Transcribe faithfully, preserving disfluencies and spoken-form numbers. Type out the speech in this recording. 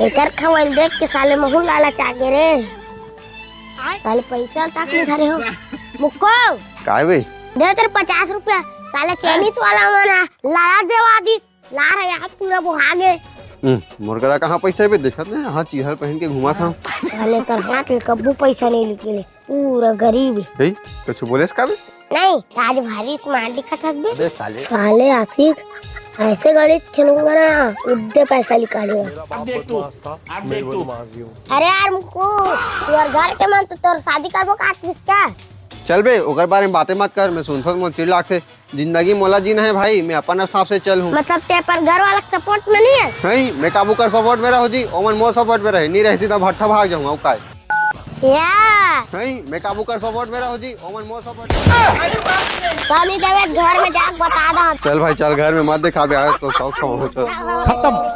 एकर खवल देख के साले महू लालच आ गे रे। साले पैसा तक नहीं धरे हो। मुक्को, काय बे? दे तेरे पचास रुपया। साले चाइनीज वाला मन ह लालच देवा दिस। ला रे यार, पूरा बोहा गे। हम्म, मोर करा कहाँ पैसा हे बे? देखत नहीं, हाँ, चीहल पहन के घूमत हँव। साले कर हाथ ले कब्बू पैसा नहीं निकले, पूरा गरीब हे। हे, कुछ बोलेस का बे? नहीं, आज भारी स्मार्ट दिखत हस बे। अबे साले। साले आशिक, ऐसे गणित खेलूंगा ना, उद्दे पैसा निकालूंगा। अब देख तू, अब देख तू। अरे यार मुक्कू, तोर घर के मन तो तोर शादी करबो का किसका? चल बे, ओकर बारे में बातें मत कर, मैं सुनथों मोर चिढ़ लागथे। जिंदगी मोला जीना हे भाई, मैं अपन हिसाब से चलहूँ। मतलब ते अपन घर वाला के सपोर्ट में नहीं हे? नहीं, मैं काबू कर सपोर्ट में रहूँ जी, ओमन मोर सपोर्ट में रहे, नहीं रहे सीधा भट्ठा भाग जाहूँ, अउ काय? या। नहीं, मैं काबू कर सपोर्ट में रहूँ जी, ओमन मोर सपोर्ट में। स्वामी देवे घर में जाके बता दो। चल भाई चल, घर में मत दिखाबे, आज तो शौक शौक हो चल। खत्म।